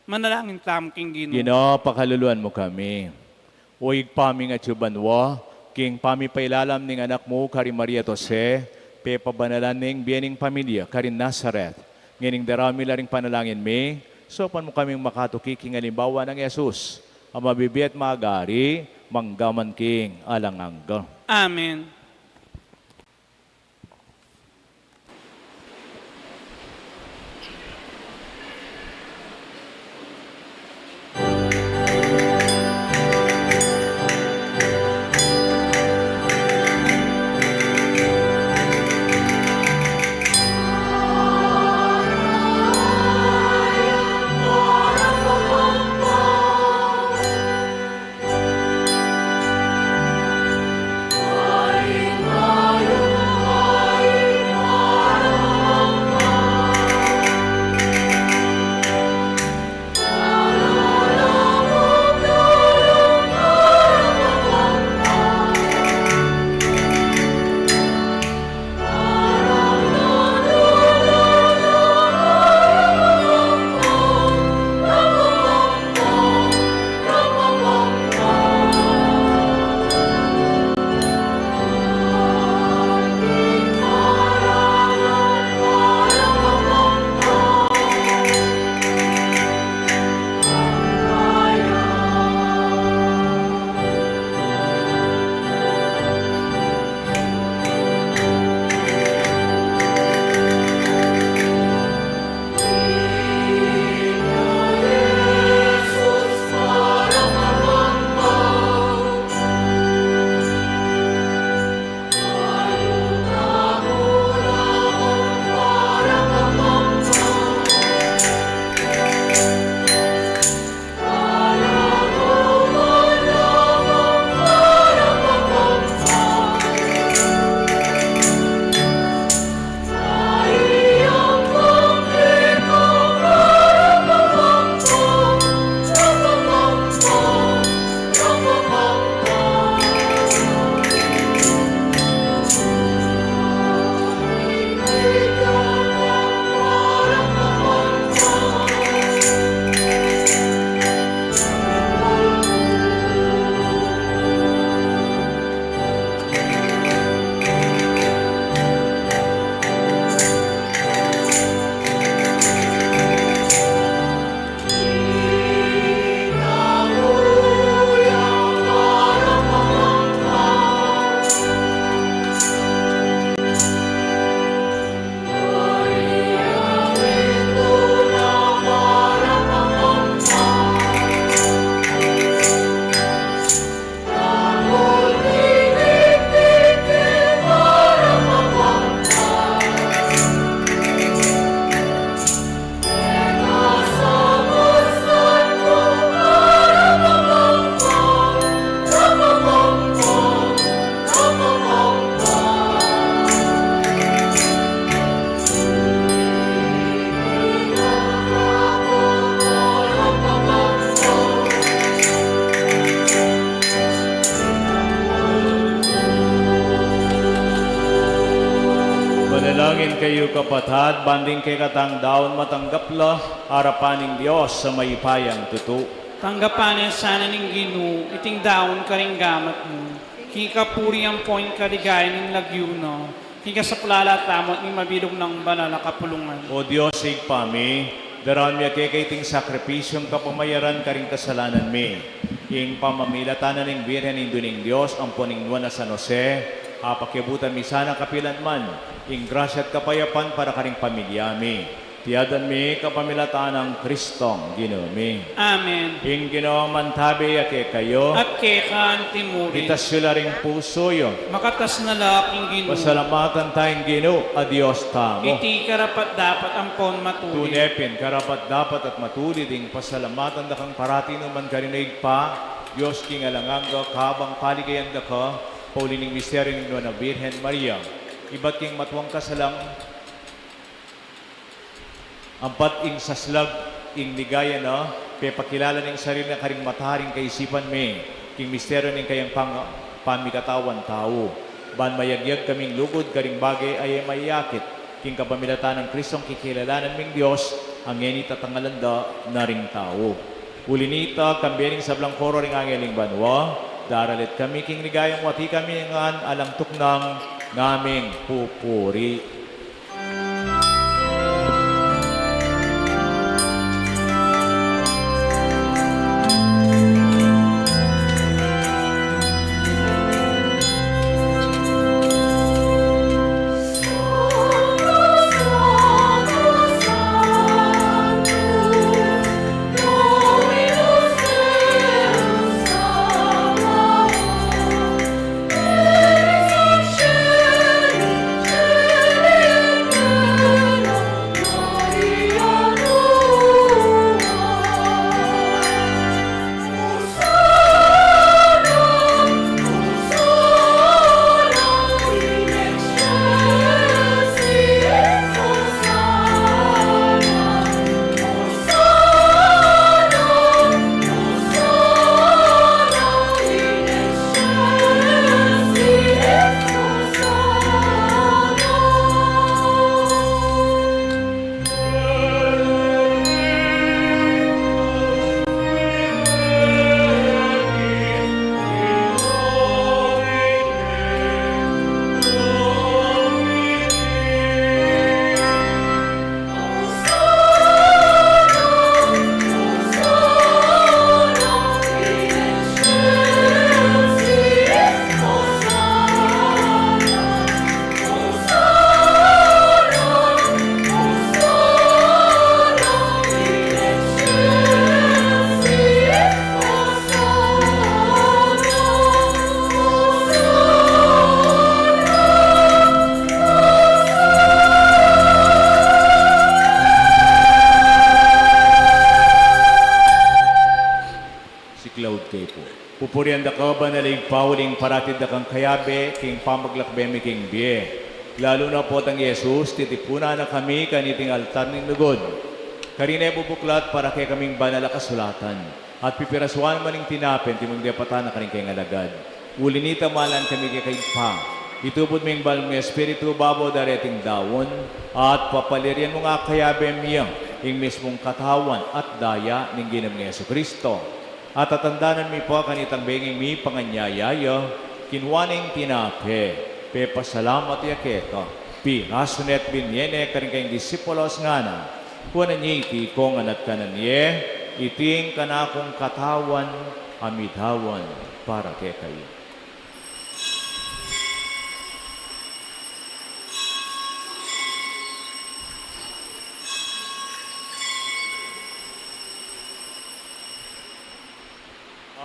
manalangin tamu king Ginu. Ginu, pakaluluan mu kami. O Ibpa ming atsu banua, king pamipailalam ning Anak mu karin Maria at Jose, pepabanalan ne ing bie ning pamilya karin Nazaret. Ngening darami la ring panalangin mi, saupan mu kaming makatuki king alimbawa nang Jesus, a mabibie at magari, mangga man king alang angga. Amen. Manalangin kayu, kapatad, ban ding kekatang daun matanggap la arapan ning Dios a mayupayang tutu. Tanggapan na sana ning Ginu iting daun karing gamat mu, king kapurian ampon kaligayan ning lagyu na, king kasaplalan tamu at ning mabilug nang banal a kapulungan. O Dios, Ibpa mi, daraun mi keka iting sakripisyung kapamayaran karing kasalanan mi. King pamamilatan na ning Birhen Indu ning Dios ampon ning Nuan a San Jose, apakiabutan mi sana kapilan man ing grasya at kapayapan para karing pamilya mi. Iti adwan mi kapamilatan nang Kristong Ginu mi. Amen. Ing Ginu mantabe ya kekayu. At keka anti mu rin. Itas yu la ring pusu yu. Makatas na la king Ginu. Pasalamatan taya ing Ginu a Dios tamu. Iti karapat-dapat ampon matulid. Tune pin karapat-dapat at matulid ing pasalamatan da kang parati nukarin man, Ibpa, Dios king alang angga, kabang paligayan da ka, pauli ning misteryu ning Nuan a Birhen Maria, ibat king matuang kasalang, ampat ing saslag ing ligaya na, pepakilala ning sarili na karing mata ring kaisipan mi, king misteryu ning kayang pang-, pamikatawan tau. Ban mayagyag kaming lugud karing bage a e mayakit, king kapamilatan nang Kristong kikilalanan ming Dios, a ngeni tatangalan da na ring tau. Uli nita, kambe ning sablang koro ring angel ning banua, daralit kami king ligayang wati kami ngan alang tuknang ngaming pupuri. Siklaud kayu pu. Pupurian da ka, banal a Ibpa, uling parati da kang kayabe king pamaglakbe mi king bie, lalu na pu itang i Jesus, titipunan na kami kaniting altar ning lugud. Karin e bubuklat para kekaming banal a kasulatan, at pipirasuan mu ing tinape, antimong depatan na karing kayang alagad. Uli nita, malan kami keka, Ibpa, itubud mu ing banal mung Espiritu babo da reting daun, at papaliran mu ngan kayabe mi ing mismung katawan at daya ning Ginu ming Jesucristo. At tatandanan mi pu kanitang bengi mi panganyaya ya, kinua ne ing tinape, pepasalamat ya keka, pirasu ne at binie ne karing kayang disipulus, ngana: Kuanan ye iti ikong ngan at kanan ye, iti ing kanakung katawan a mitawan para kekayu.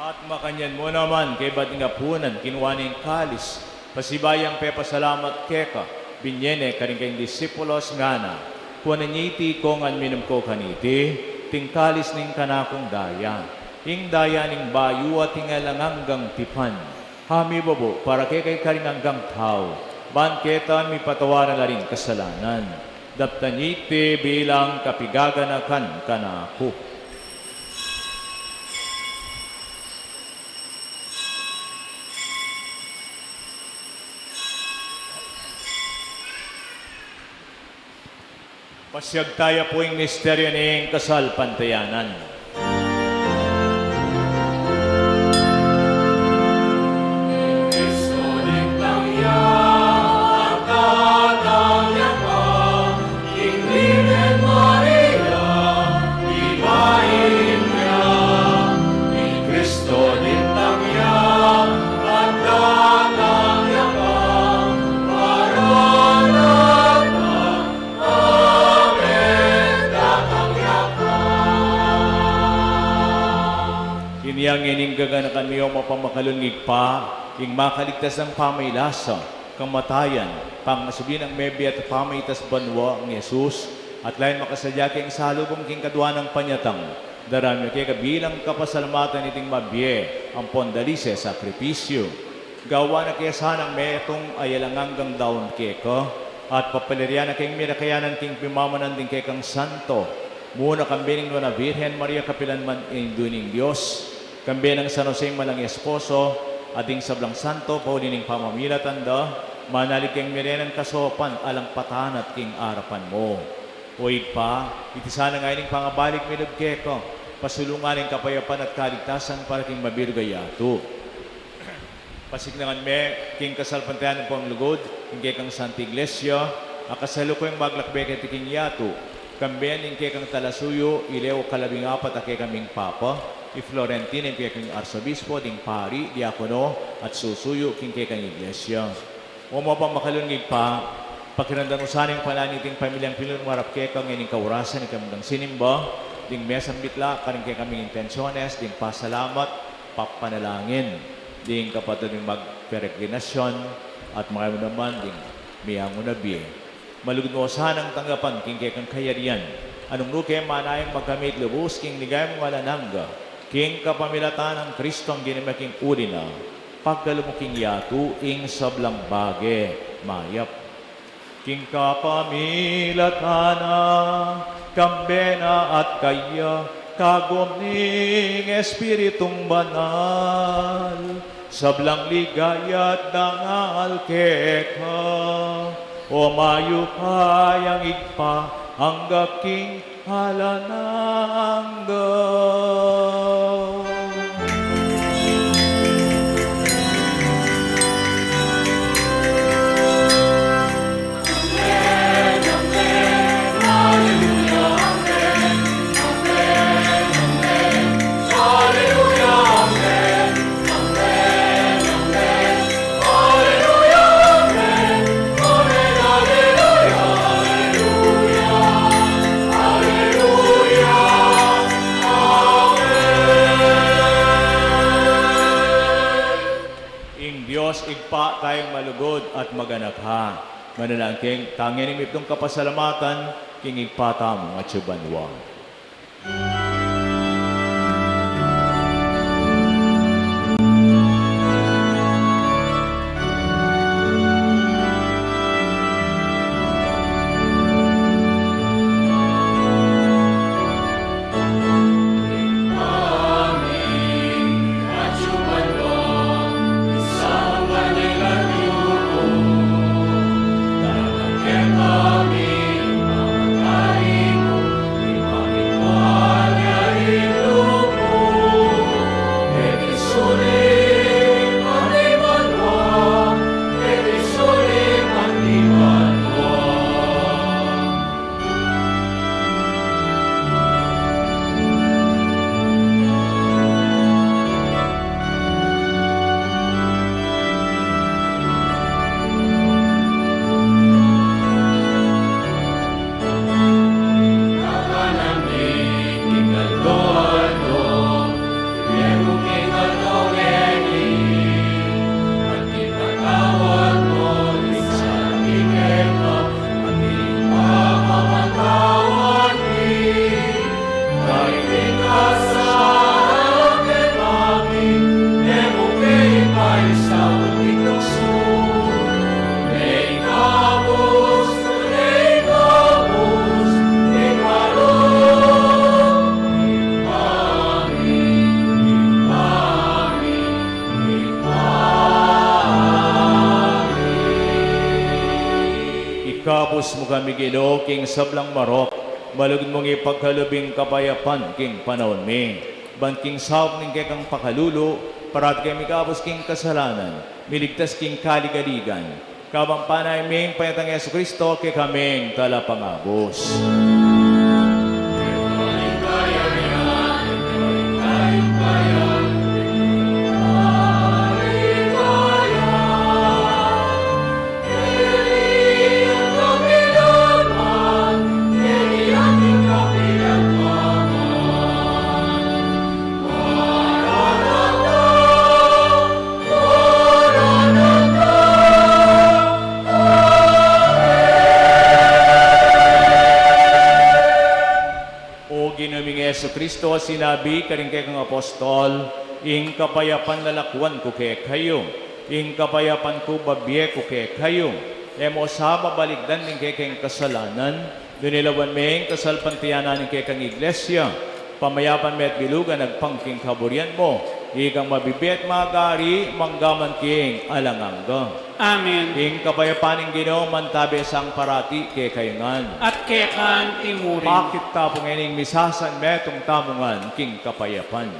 At makanyan mu naman, kaybat ning apunan, kinua ne ing kalis, pasibayu yang pepasalamat keka, binie ne karing kayang disipulus, ngana: Kuanan ye iti ikong ngan, minum ko kaniti, iti ing kalis ning kanakung daya, ing daya ning bayu at ing alang anggang tipan, a mibubu para kekayu at karing anggang tau, ban keta mipatawaran la ring kasalanan. Daptan ye iti bilang kapaganakan kanaku. Pasiag taya pu ing misteryu ning kasalpantayanan. Inya ngening gaganakan mi, o mapamakalulung Ibpa, ing makaligtas nang pamailasa, kamatayan, pangasubli nang mebie at pamaitas banua nang Jesus, at lalu makasadya keng salubung king kadua nang panyatang, daraun mi keka bilang kapasalamatan iting mabie ampon dalise sakripisyu. Gawan na ke sanang metung a alang anggang daun keka, at papaliran na keng mirakayanan king pimamanan ding kekang santo, muna kambe ning Nuan a Virgen Maria, kapilan man Indu ning Dios, kambe nang San Jose, malang esposo, at ding sablang santo, pauli ning pamamilatan da, manalig keng mirenang kasaupan alang patanat king arapan mu. O Ibpa, iti sana ngeni ing pangabalik mi lub keka, pasulungan ing kapayapan at kaligtasan para king mabilug a yatu. Pasiknangan me king kasalpantayanan ampong lugud ing kekang Santa Iglesia, a kasalukuyan maglakbe keti king yatu, kambe ning kekang talasuyu, i Leo kalabing apat a kekaming Papa, i Florentino ing kekang Arsobispo, ding pari, diakono, at susuyu king kekang Iglesia. O mapamakalulung Ibpa, pakiramdaman mu sana ing panalangin ding pamilyang pinumarap keka ngening kaurasan ning kekang sinimba, ding mesambit la karing kekaming intensyones ding pasalamat, papanalangin, ding kapatad ming magperegrinasyon, at makayam naman ding miyanguna bie. Malugud mu sanang tanggapan king kekang kayarian, a nung nuke manayang magkamit lubus king ligaya mung alang angga, king kapamilatan nang Kristong Ginu mi, king uli na, pagkalub mu king yatu ing sablang bage mayap. King kapamilatan na, kambe na at kaya, kagum ning Espiritung Banal, sablang ligaya at dangal keka, o mayupayang Ibpa, angga king alang angga. Ing Dios Ibpa tang malugud at maganaka, manalangin tang ngeni mipnung kapasalamatan king Ibpa tamung atsu banua. Ginu, king sablang marok, malugud mung ipagkalub ing kapayapan king panaun mi. Ban king saup ning kekang pakalulu, parati kami mikabus king kasalanan, miligtas king kaligaligan. Kabang panayan ming panyatang Jesucristo, kekaming talapangabus. O Ginu ming Jesucristo, sinabi karing kekang apostol, ing kapayapan lalakwan ku kekayu, ing kapayapan ku bibie ku kekayu. E mu sa babalikdan ing kekeng kasalanan, nune lawan me ing kasalpantayanan ning kekang Iglesia, pamayapan me at bilugan agpang king kaburian mu, ikang mabibie at magari manggaman king alang angga. Amen. Ing kapayapan ning Ginu mantabe sa parati kekayu ngan. At keka anti mu rin. Pakit tamu ngening misasan metung tamu ngan king kapayapan.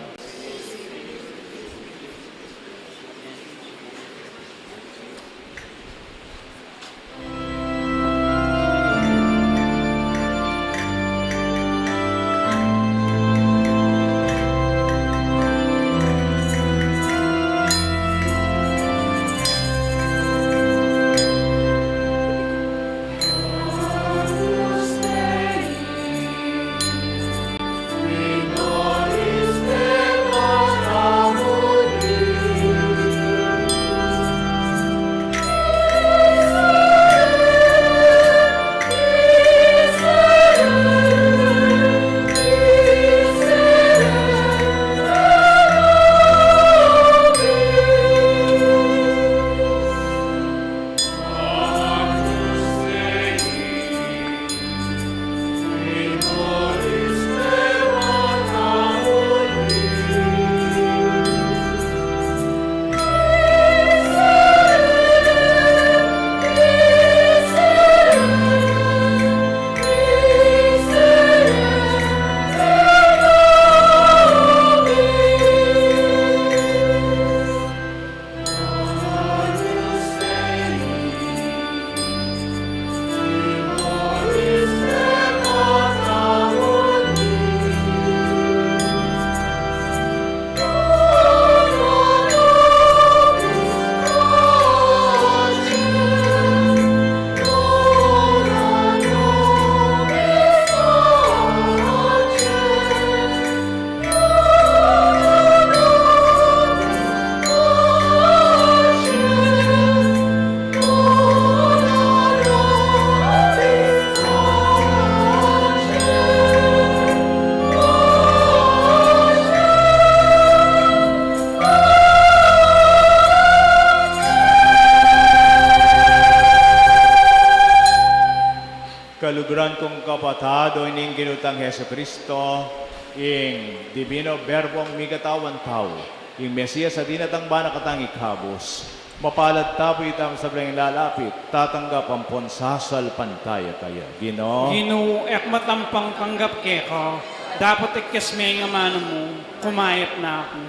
Kaluguran kung kapatad, o ining Ginu tang Jesucristo, ing Divino Verbong mikatawan tau, ing Mesias a dinatang ba na katang ikabus. Mapalad ta pu ita, sablang lalapit, tatanggap ampon sasalpantaya kaya. Ginu. Ginu, e ku matampang tanggap keka, dapot ikes me ing amanu mu, kumayap na ku.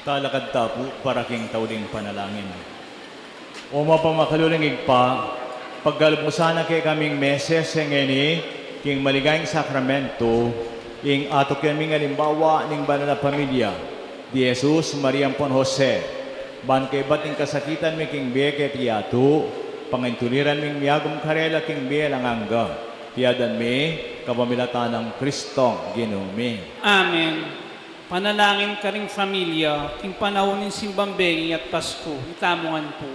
Talakad ta pu para king tauling panalangin. O mapamakalulung Ibpa, pagkalub mu sana kekaming mesese ngeni king maligayang sakramento, ing atuk ya ming alimbawa ning banal a pamilya di Jesus, Maria ampon Jose, ban kaybat ning kasakitan mi king bie keti yatu, pangintuliran ming miagum karela king bie alang angga. Iti adwan mi kapamilatan nang Kristong Ginu mi. Amen. Panalangin karing familia king panaun ning simbang bengi at Pasku. Itamu ngan pu.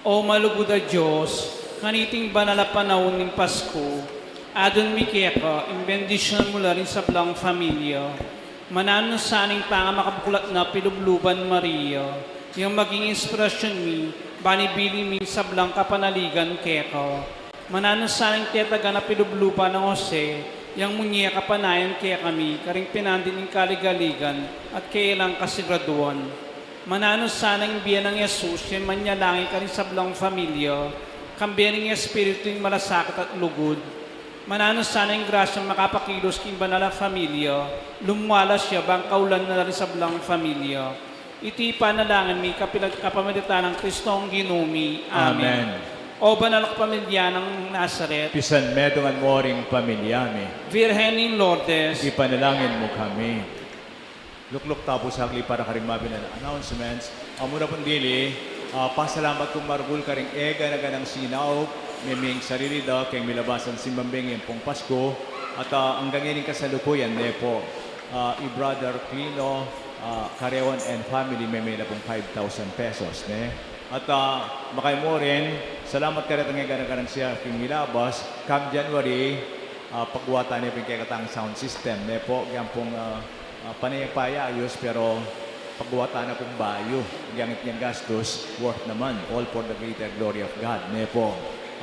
O malugud a Dios, kaniting banal a panaun ning Pasku, adwan mi keka ing bendisyun mu la ring sablang familia. Mananu sana ing pangamakabuklat na pilubluban Maria, yang maging inspirasyun mi, ban ibili mi ing sablang kapanaligan keka. Mananu sana ing tetagan a pilubluban nang Jose, yang munye kapanayan kekami karing pinandit ning kaligaligan at kailang kasiguraduan. Mananu sana ing bie nang Jesus, yang manyalangi karing sablang familia, kambe ning espiritu ning malasakit at lugud. Mananu sana ing grasyang makapakilos king banal a familia, lumualas ya ban kaulan na la ring sablang familia. Iti panalangin mi kapila-, kapamilatan nang Kristong Ginu mi. Amen. Amen. O banal a kapamilya nang Nazaret, pisanmetungan mu ring pamilya mi. Virgen ning Lourdes, ipanalangin mu kami. Lukluk ta pu saglit para karing mabilug a announcements. Amuna pung dili, ah, pasalamat kung maragul karing e gana-ganang sinaup, meming sarili da keng milabasan simbang bengi ampong Pasku, at, ah, anggang ngeni ing kasalukuyan ne pu, ah, i Brother Clino, ah, Careon and family, meme na pung five thousand pesos, ne? At, ah, makaimu rin, salamat karetang e gana-ganang sinaup king milabas, come January, ah, pagwatan ne pu ing kekatang sound system, ne pu, agyang pung, ah, ah, pane ya payayus, pero pagwatan na pung bayu, agyang ityang gastus, worth naman, all for the greater glory of God, ne pu.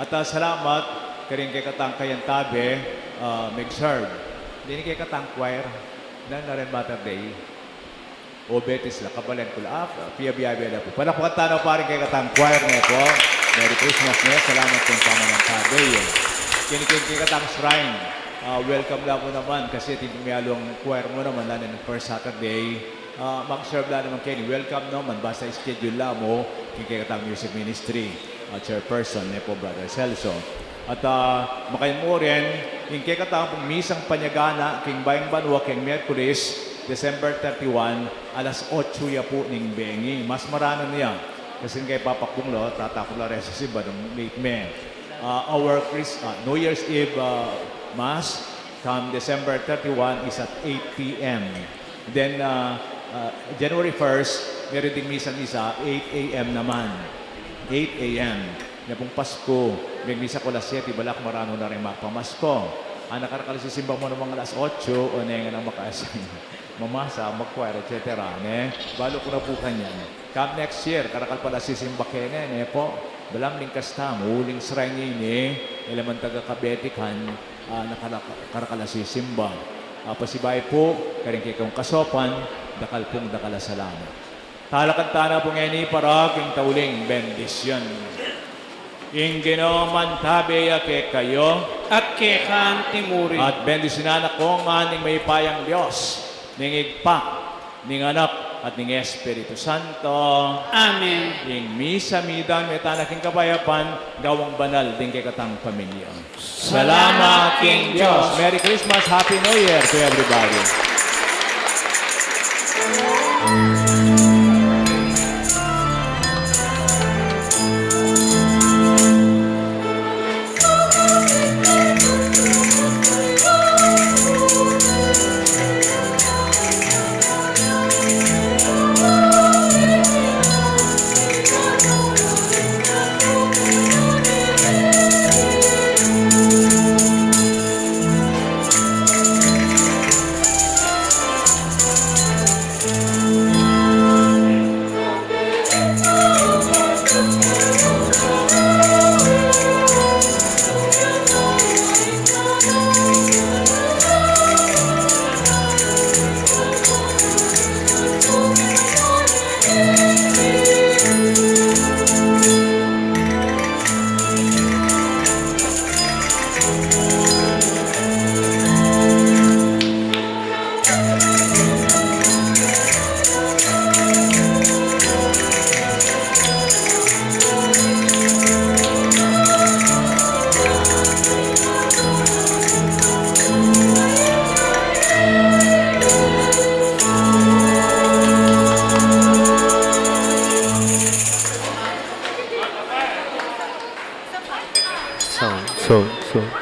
At, ah, salamat karing kekatang kayantabe, ah, mag-serve. Deni kekatang choir, nanu na rin Mater Dei. O Betis la, kabalen ku la, ah, pia-bia-bia la pu. Palakpakan tana pa ring kekatang choir, ne pu. Merry Christmas, ne. Salamat kung pamanantabe. Keni, keni kekatang shrine, ah, welcome la mu naman, kasi atin mialung choir mu naman, la ning first Saturday. Ah, mag-serve la naman keni, welcome naman, basta schedule la mu, keni kekatang music ministry, ah, chairperson, ne pu, Brother Celso. At, ah, makaimu rin, ing kekatang pung misang panyagana king Bayung Banua keng Miyerkules, December thirty-one, alas otso ya pu ning bengi. Mas maranu na ya. Kasi ing kay Papa Kung lo, tatakut la reng sisimba nung late me. Ah, our Chris-, ah, New Year's Eve, ah, Mass, come December thirty-one is at eight P M. Then, ah, ah, January first, meron ding misa-misa, eight A M naman. Eight A M. Nya pung Pasku, megmisa ku alas siyete, balak maranu na ring mapamasko. Ah, nakarakal a sisimba mu namang alas otso, o ne ngan a makaasing mamasa, mag-choir, et cetera, ne? Balu ku na pu kanyan. Come next year, karakal pa la sisimba kene, ne pu? Balam lingkas tamu, uling shrine ini, e la man taga Kabetikan, ah, nakara-, karakal a sisimba. Ah, pasibayu pu, karing kekong kasopan, dakal pung dakal a salamat. Talakad tana pu ngeni para king tauling bendisyun. Ing Ginu mantabe ya kekayu. At keka antimurin. At bendisyunan na kayu ngan ning mayupayang Dios, ning Ibpa, ning Anak, at ning Espiritu Santo. Amen. Ing misa mi dan, mete na king kapayapan, gawang banal ding kekatang pamilya. Salamat king Dios. Merry Christmas, Happy New Year to everybody. So,